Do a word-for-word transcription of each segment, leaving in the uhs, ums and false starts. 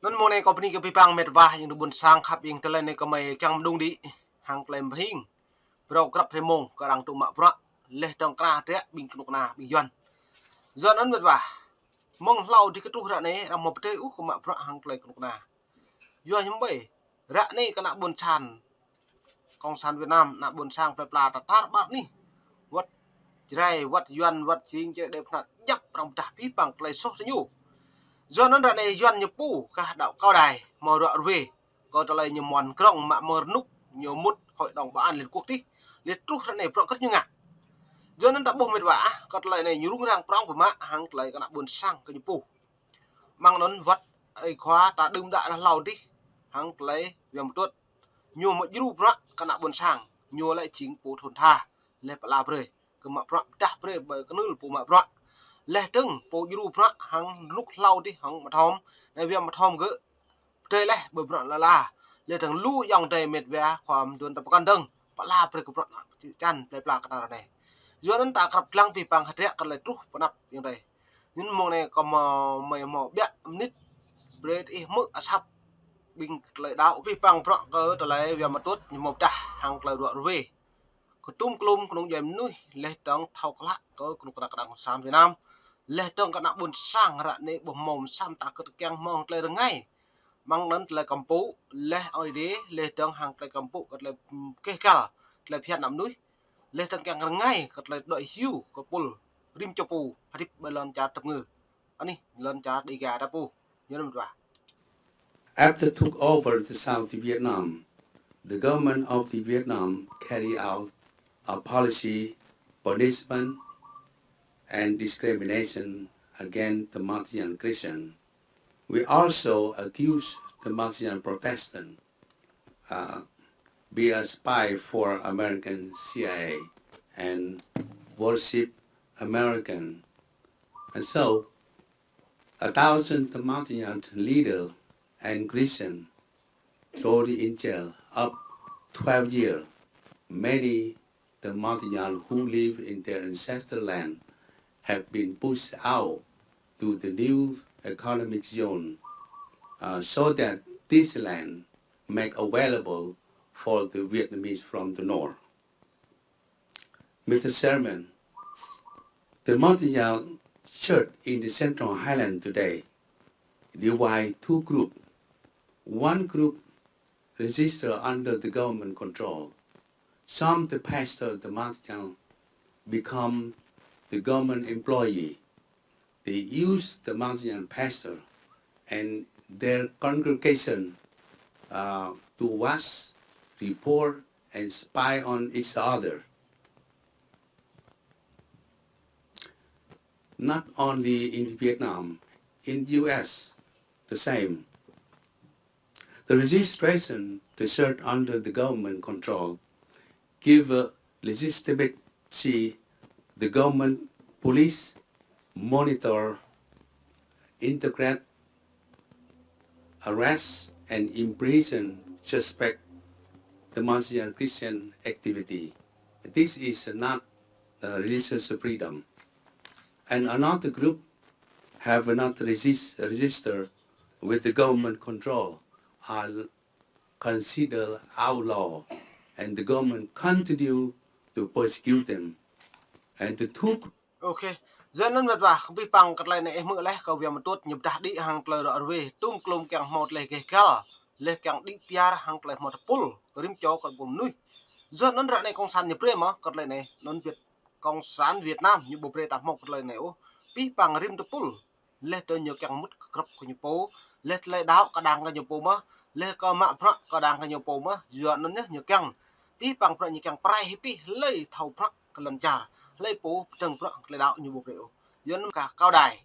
Anŭn mơ̆ng anai kâo bơni kơ abih bang met wa ayŏng adơi ƀôn sang khăp, ayŏng adơi lĕ anai kơ mơi kiăng mơđung đĭ hăng tơlơi pơhing. Phrâo krăp hrơi mông kơ arăng tŭ mă bruă, laih dơ̆ng kra drek ƀing kơnuk kơna ƀing Yuan. Yuan anŭn met wa. Mơ̆ng hlâo dih kơ truh ră anai, arăng ƀu pơdơi ôh kơ mă bruă hăng tơlơi kơnuk kơna. Yua hiư̆m ƀơi, ră anai kơ ană ƀôn sang Cộng sản Việt Nam, ană ƀôn sang plơi pla ta tar ƀar anih. Wơ̆t Jrai, wơ̆t Yuan, wơ̆t Jing, Jrai Đê Pơnat, djăp arăng pơdah abih bang tơlơi soh tơ ñu. Yua anŭn ră anai Yuan ñu pô kah đaŏ Cao Đài, hmâo ră ruai kơ tơlơi ñu mơ̆n krŏng mă mơ̆ng rơnŭk ñu mŭt Hội đồng Bảo an Liên Quốc tih, laih truh ră anai bruă kơ̆t ñu ngă. Yua anŭn ta ƀuh met wa ah, kơ tơlơi anai ñu rŭng răng prŏng pơmă hăng tơlơi kơ ană ƀôn sang kơ ñu pô. Mơ̆ng anŭn wơ̆t ơi khua ta đưm đă ră hlâo dih hăng tơlơi Wia Mơtuôt. Ñu mă djru bruă kơ ană ƀôn sang, ñu lĕ jing pô thun tha, laih pơala brơi kơ mă bruă, pơdah brơi ƀơi kơnưl pô mă bruă. Laih dơ̆ng pô djru bruă hăng rơnŭk hlâo dih hăng Mơthom, anai Wia Mơthom gơ̆ pơdơi laih ƀơi bruă lala. Laih dơ̆ng lu ayŏng adơi met wa khua mơduôn ta pơkŏn dơ̆ng, pơala brơi kơ bruă ană čư̆ čan plơi pla kơ ta ră anai. Yua anŭn ta krăp lăng abih bang hơdră kơ tơlơi truh pơ anăp ayŏng adơi. Anŭn mơ̆ng anai kâo mơ̆ mơi hmâo ƀiă mơnit brơi ih hmư̆ asăp ƀing tơlơi đaŏ abih bang bruă kơ tơlơi Wia Mơtuôt ñu hmâo pơdah hăng tơlơi ră ruai kơ tum klum kơnung djuai mơnuih, laih dơ̆ng thâo klă kơ kơnuk kơna kơđang Cộng sản Việt Nam. Laih dơ̆ng kơ ană ƀôn sang ră anai ƀu hmâo mơsăm ta kơ tơkeng hmâo tơlơi rơngai. Mơ̆ng anŭn tơlơi kơmpŭ, laih ơi dih, laih dơ̆ng hăng tơlơi kơmpŭ kơ tơlơi, ưm, keh kal, tơlơi phiăn ană mơnuih. Laih dơ̆ng kiăng rơngai kơ tơlơi đuaĭ hyu kơ pul rĭm čô pô hơdip ƀơi lŏn čar tơpơngư. Anih lŏn čar Đêga ta pô. Ñu anŭn met wa. After took over the South Vietnam, the government of the Vietnam carry out a policy punishment and discrimination against the Martignan Christian. We also accuse the Martignan Protestant, uh, be a spy for American C I A and worship American. And so, a thousand Martignan leader and Christian thrown in jail up twelve years. Many the Martignan who live in their ancestral land have been pushed out to the new economic zone, uh, so that this land make available for the Vietnamese from the north. Mister Chairman, the Martignan church in the Central Highland today divide two group. One group register under the government control. Some the pastor, the Martignan, become the government employee. They use the Martignan pastor and their congregation, uh, to watch, report, and spy on each other. Not only in Vietnam, in U S, the same. The registration to serve under the government control give a legitimacy the government police monitor, integrate, arrest, and imprison suspect the Martignan Christian activity. This is not, uh, religious freedom. And another group have not regis-, registered with the government control are considered outlaw, and the government continue to persecute them. And the two Okay. Yua anŭn met wa, kơ abih bang kơ tơlơi anai ih hmư̆ laih kơ Wia Mơtuôt ñu pơdah đĭ hăng tơlơi ră ruai, tum klum kiăng hmâo tơlơi keh kal, laih kiăng đĭ piar hăng tơlơi hmâo tơpul rĭm čô kơ pul mơnuih. Yua anŭn ră anai Cộng sản ñu brơi mơ̆ kơ tơlơi anai, anŭn Việt, Cộng sản Việt Nam ñu ƀu brơi ta hmâo kơ tơlơi anai ôh. Abih bang rĭm tơpul, laih tơ ñu kiăng mŭt kơ krăp kơ ñu pô, laih tơlơi đaŏ kơđang kơ ñu pô mơ̆, laih kơ mă bruă kơđang kơ ñu pô mơ̆, yua anŭn yơh ñu kiăng abih bang bruă ñu kiăng pơrai hĭ abih hlơi thâo bruă kơ lŏn čar, hlơi pô pơdơ̆ng bruă tơlơi đaŏ ñu ƀu brơi ôh. Yua anŭn kah Cao Đài,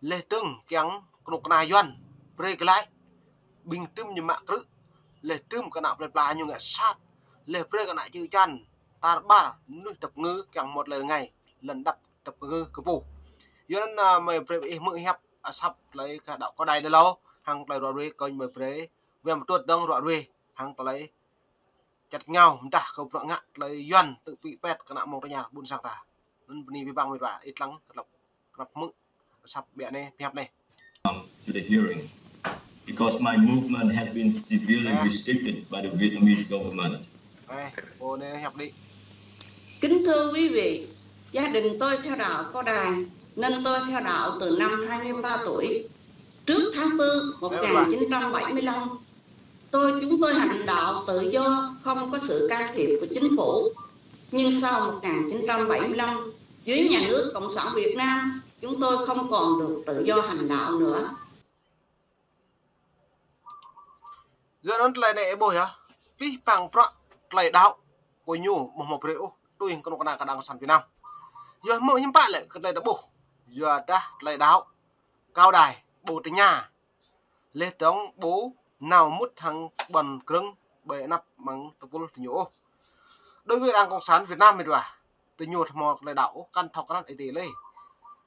laih dơ̆ng kiăng kơnuk kơna Yuan brơi glaĭ, ƀing tơm ñu mă krư̆, laih tơm kơ ană plơi pla ñu ngă sat, laih brơi kơ ană čư̆ čan tar ƀar mơnuih tơpơngư kiăng hmâo tơlơi rơngai lŏn dăp tơpơngư kơ pô. Yua anŭn, a, mơi brơi ih hmư̆ hiăp asăp tơlơi kah đaŏ Cao Đài đơlâo, hăng tơlơi ră ruai kơ mơi brơi Wia Mơtuôt dơ̆ng ră ruai hăng tơlơi čăt rơngiao mơdah kơ bruă ngă tơlơi Yuan tŭ pĭ pet kơ ană mơ̆ng tơña ƀôn sang ta. Anŭn bơni abih bang met wa, ih lăng krăp, krăp hmư̆ asăp ƀiă anai, pơhiăp anai. To the hearing. because my movement has been severely restricted by the Vietnamese government. Kính thưa quý vị, gia đình tôi theo đạo Cao Đài, nên tôi theo đạo từ năm hai mươi ba tuổi. Trước tháng tư một ngàn chín trăm bảy mươi lăm, tôi chúng tôi hành đạo tự do, không có sự can thiệp của chính phủ. Nhưng sau một ngàn chín trăm bảy mươi lăm, dưới nhà nước Cộng sản Việt Nam, chúng tôi không còn được tự do hành đạo nữa. Yua anŭn tơlơi anai ih ƀuh yơh. Pih pang prăk tơlơi đaŏ kơ ñu ƀu hmâo brơi ôh tui kơnuk kơna kơ đảng cộng sản Việt Nam. Yua hmâo hiư̆m pă lĕ kơ tơlơi ta ƀuh. Yua dah tơlơi đaŏ Cao Đài ƀu tơña. Laih dơ̆ng ƀu nao mŭt hăng ƀôn krơ̆ng ƀơi anăp amăng tơpul tơ ñu ôh. Đối với đảng cộng sản Việt Nam mĕt wa, tơ ñu hmâo tơlơi đaŏ ôh, kăn thâo krăn ih tê lĕ.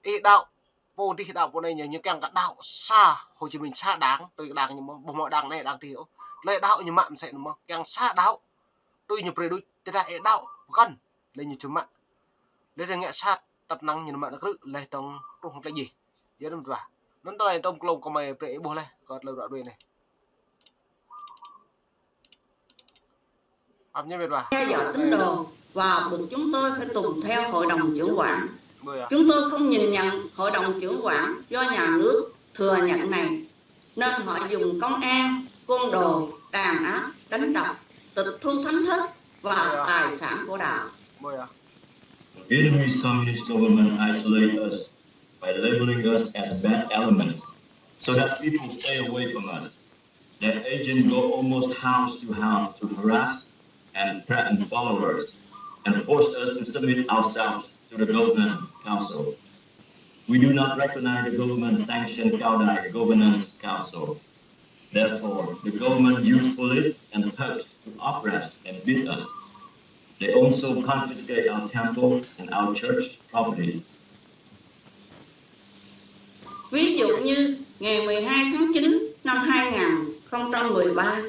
Ih đaŏ pô dih đaŏ pô anai ñu, ñu kiăng kơ đaŏ sa Hồ Chí Minh, sa đảng, tui đảng ñu mơ̆, ƀu hmâo đảng anai đảng dih ôh. Tơlơi đaŏ ñu mă mơsĕ ñu mơ̆, kiăng sa đaŏ. Tui ñu brơi đôč, tơdah ih đaŏ pơkŏn, lĕ ñu či mă. Lĕ tơdah ngă sat tơt năng ñu mă nao krư̆, laih dơ̆ng truh hăng tơlơi djai. Yua anŭn mĕt wa. Anŭn tơlơi tơm klông kơ mơi brơi ih ƀuh laih, kơ tơlơi ră ruai anai. Ăp ñu mĕt wa. Theo dõi tín đồ và buộc chúng tôi phải tùng theo hội đồng chưởng quản. Ƀơi à. Chúng tôi không nhìn nhận hội đồng chưởng quản do nhà nước thừa nhận này, nên họ dùng công an, côn đồ, đàn áp, đánh đập, tịch thu thánh thất và tài sản của đạo. Ƀơi à. Vietnamese Communist government isolate us by labeling us as bad elements so that people stay away from us. Their agents go almost house to house to harass and threaten followers and force us to submit ourselves to the government council. We do not recognize the government-sanctioned Cao Đài Governance Council. Therefore, the government use police and thugs to oppress and beat us. They also confiscate our temple and our church property. Ví dụ như ngày mười hai tháng chín năm hai ngàn không trăm mười ba,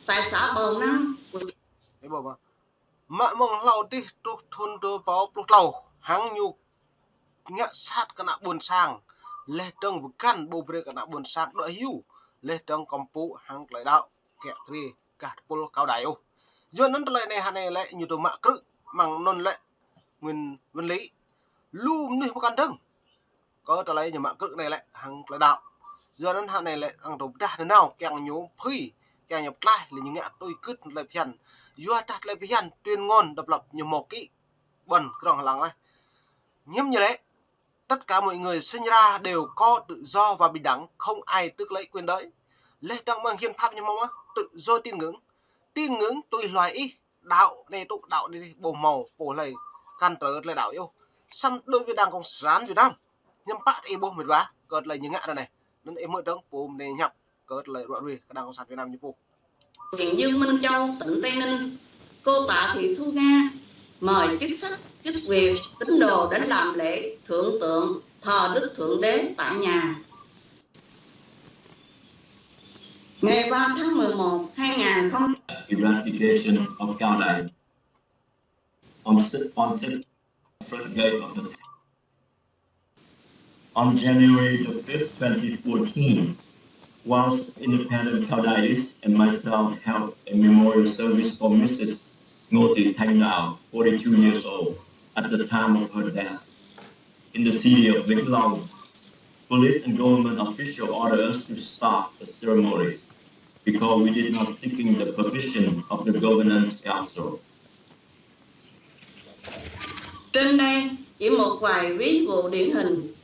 tại xã Bào Năng, huyện Ê ƀuh mơ̆. Mă mơ̆ng hlâo dih truh thun dua rơbâo pluh klâo, hăng ñu ngă sat kơ ană ƀôn sang, laih dơ̆ng pơgăn ƀu brơi kơ ană ƀôn sang đuaĭ hyu, laih dơ̆ng kơmpŭ hăng tơlơi đaŏ kiă kriê gah tơpul Cao Đài ôh. Yua anŭn tơlơi anai hơnai lĕ ñu tŭ mă krư̆ amăng anŭn lĕ Nguyễn Văn Lý. Lu mơnuih pơkŏn dơ̆ng kơ tơlơi ñu mă krư̆ anai lĕ hăng tơlơi đaŏ. Yua anŭn hơnai lĕ hăng tơdah nanao kiăng ñu phui, kiăng ñu pơtlaih, lĕ ñu ngă tui gưt tơlơi phiăn. Yua dah tơlơi phiăn tuyên ngôn độc lập ñu hmâo kĭ ƀuăn krong hlăng laih. Hiư̆m ñu lĕ, tất cả mọi người sinh ra đều có tự do và bình đẳng, không ai tước lấy quyền đấy. Laih dơ̆ng amăng hiến pháp ñu hmâo mơ̆, tự do tín ngưỡng. Tín ngưỡng tui hluai ih, đaŏ anai tŭ đaŏ anai ƀu hmâo pô hlơi cản trở tơlơi đaŏ ôh. Samơ̆ đối với Đảng Cộng sản Việt Nam, hiư̆m pă ih ƀuh mĕt wa, kơ tơlơi ñu ngă ră anai. Anŭn ih hmư̆ dơ̆ng pô mơnê hiăp kơ tơlơi ră ruai kơ Đảng Cộng sản Việt Nam ñu pô. Huyện Dương Minh Châu, tỉnh Tây Ninh, cô Tạ Thị Thu Nga mời chức sắc, chức việc, tín đồ đến làm lễ thượng tượng thờ Đức Thượng Đế tại nhà. Ngày ba tháng mười một, hai ngàn không Eradication of Cao Đài. On, si- on si- front gate of the On January the fifth, twenty fourteen, whilst independent Cao Đài and myself held a memorial service for Missus Ngô Thị Thanh Đào, forty-two years old, at the time of her death, in the city of Vĩnh Long, police and government official ordered us to stop the ceremony because we did not seeking the permission of the governance council. Trên đây chỉ một vài ví dụ điển hình.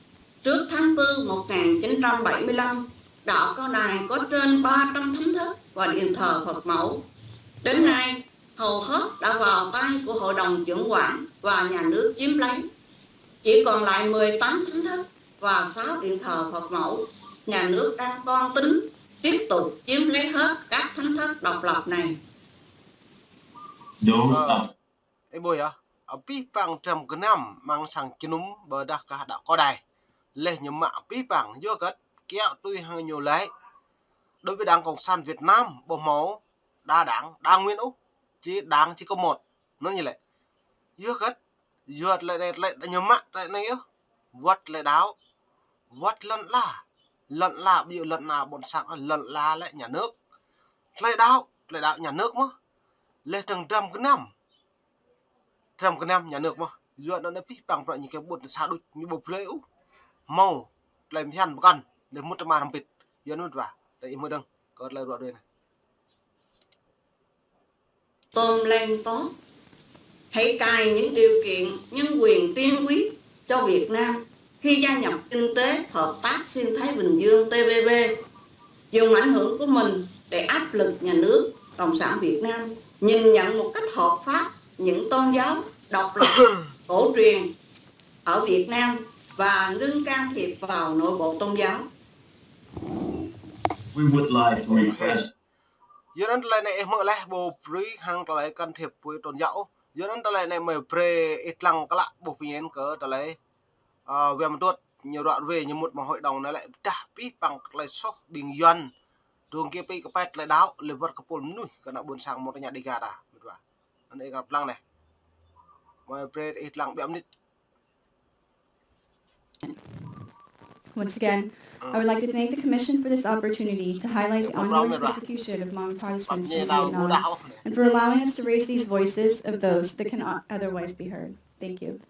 Trước tháng tư một ngàn chín trăm bảy mươi lăm, đạo Cao Đài có trên ba trăm thánh thất và điện thờ Phật mẫu. Đến nay, hầu hết đã vào tay của hội đồng chưởng quản và nhà nước chiếm lấy. Chỉ còn lại mười tám thánh thất và sáu điện thờ Phật mẫu. Nhà nước đang toan tính tiếp tục chiếm lấy hết các thánh thất độc lập này. Those Ơ, ih ƀuh yơh, abih bang dram gơnam amăng sang jơnum ƀôdah kơ đaŏ Cao Đài. Laih ñu mă abih bang, yua hơget, kiăo tui hăng ñu laĭ. Đối với Đảng Cộng sản Việt Nam, ƀu hmâo đa đảng, đa nguyên ôh, chỉ đảng chỉ có một. Anŭn ñu laĭ. Yua hơget, yua tơlơi anai, tơlơi ñu mă tơlơi anai yơh. Wơ̆t tơlơi đaŏ, wơ̆t lŏn ala. Lŏn ala, ƀu djơ̆ lŏn ala ƀôn sang, lŏn ala lĕ nhà nước. Tơlơi đaŏ, tơlơi đaŏ nhà nước mơ̆n. Lĕ tơdang dram gơnam, dram gơnam nhà nước mơ̆n. Yua anŭn anai pih păng prăk ñu kơ ƀuôn sa đôč ñu ƀu brơi ôh. Hmâo tơlơi phiăn pơkŏn, lĕ mŭt tơma rơmbit. Yua anŭn mơ̆n wa, tơlơi ih mơ̆ng dơ̆ng, kơ tơlơi ruă đuaĭ anai. Tôm Len Top, hãy cài những điều kiện nhân quyền tiên quyết cho Việt Nam khi gia nhập Kinh tế Hợp tác Xuyên Thái Bình Dương, T P P, dùng ảnh hưởng của mình để áp lực nhà nước Cộng sản Việt Nam nhìn nhận một cách hợp pháp những tôn giáo độc lập, cổ truyền ở Việt Nam và ngưng can thiệp vào nội bộ tôn giáo. We would like to request Yua anŭn tơlơi anai ih hmư̆ laih ƀu brơi hăng tơlơi can thiệp với tôn giáo. Yua anŭn tơlơi anai mơi brơi ih lăng klă ƀuh pơñen kơ tơlơi, ơ, wơ̆t mơ̆ng tŭt ñu ruă ruê ñu mŭt mơ̆ng hội đồng anai lĕ pơdah pih păng tơlơi soh ƀing Yuan. Dơ̆ng kơ pih kơ pĕt tơlơi đaŏ lĕ wơ̆t kơ pôl mơnuih kơ ană ƀôn sang mơ̆ng tơña Dega ta, mĕt wa. Anŭn ih kăp lăng anai. Mơi brơi ih lăng biă mơnit. Once again, I would like to thank the Commission for this opportunity to highlight the ongoing persecution of Hmong Protestants in Vietnam and for allowing us to raise these voices of those that cannot otherwise be heard. Thank you.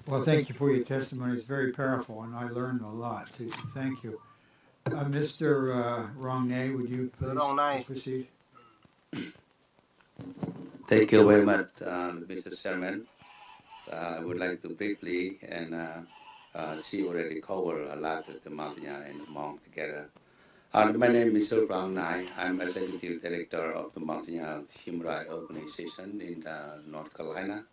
Well, thank you for your testimony. It's very powerful, and I learned a lot, too. Thank you. Uh, Mister, uh, Rong Nay, would you please proceed? Thank you very much, uh, Mister Chairman. Uh, I would like to briefly, and, uh, uh, she already covered a lot of the Hmong and Hmong together. Uh, my name is Mister Rong Nay. I'm Executive Director of the Hmong Human Rights Organization in, uh, North Carolina.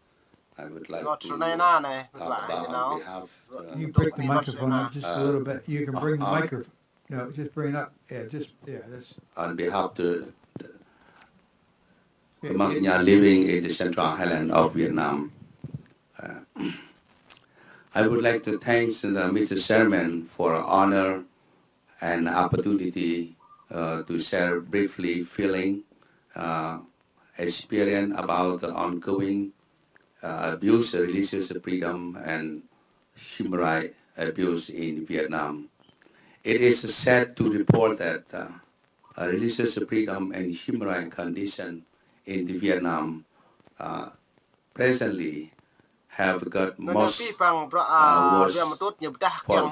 I would like to talk about on behalf, uh, Can you pick the microphone up just a little bit? You can bring the microphone. No, just bring it up. Yeah, just, yeah, that's on behalf of the, the Hmong living in the Central Highland of Vietnam. Uh, I would like to thank the Mister Chairman for honor and opportunity, uh, to share briefly feeling, uh, experience about the ongoing, uh, abuse of religious freedom and human rights abuse in Vietnam. It is sad to report that, uh, uh, religious freedom and human rights condition in the Vietnam, uh, presently have got most, uh, worse for the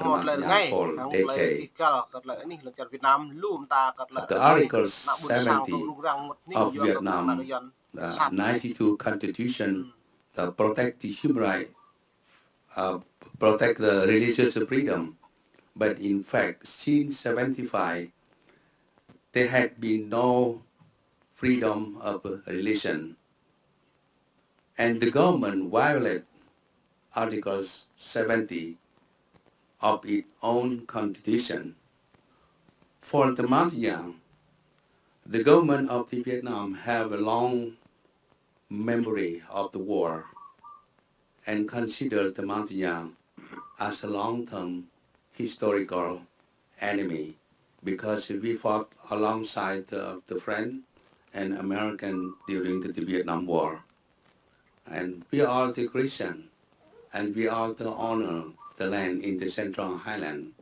Hmong for decade. The Article seventy of Vietnam, uh, ninety-two Constitution, uh, protect the human right, uh, protect the religious freedom. But in fact, since seventy-five, there had been no freedom of religion. And the government violate Article seventy of its own constitution. For the Hmong, the government of the Vietnam have a long memory of the war and consider the Hmong as a long-term historical enemy because we fought alongside the, the French and American during the, the Vietnam War. And we are the Christian, and we are the honor the land in the Central Highland.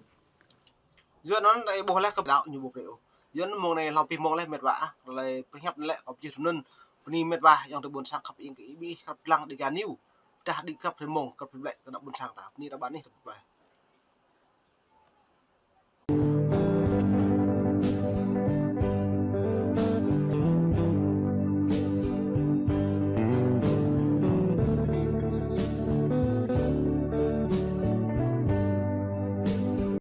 Yua anŭn ih ƀuh laih kơ đaŏ ñu ƀu brơi ôh. Yua anŭn mơ̆ng anai hlâo pih mơ̆ng laih mĕt wa ah, tơlơi pơhiăp anŭn lĕ kâo pơjih tui anŭn. Bơni mĕt wa ayŏng adơi ƀôn sang khăp ing kơ ih ƀuh khăp lăng Dega News. Dah đĭ khăp hrơi mơ̆ng, khăp hrơi ƀlĕ kơ ană ƀôn sang ta. Bơni ta ƀă anih ta pơplai.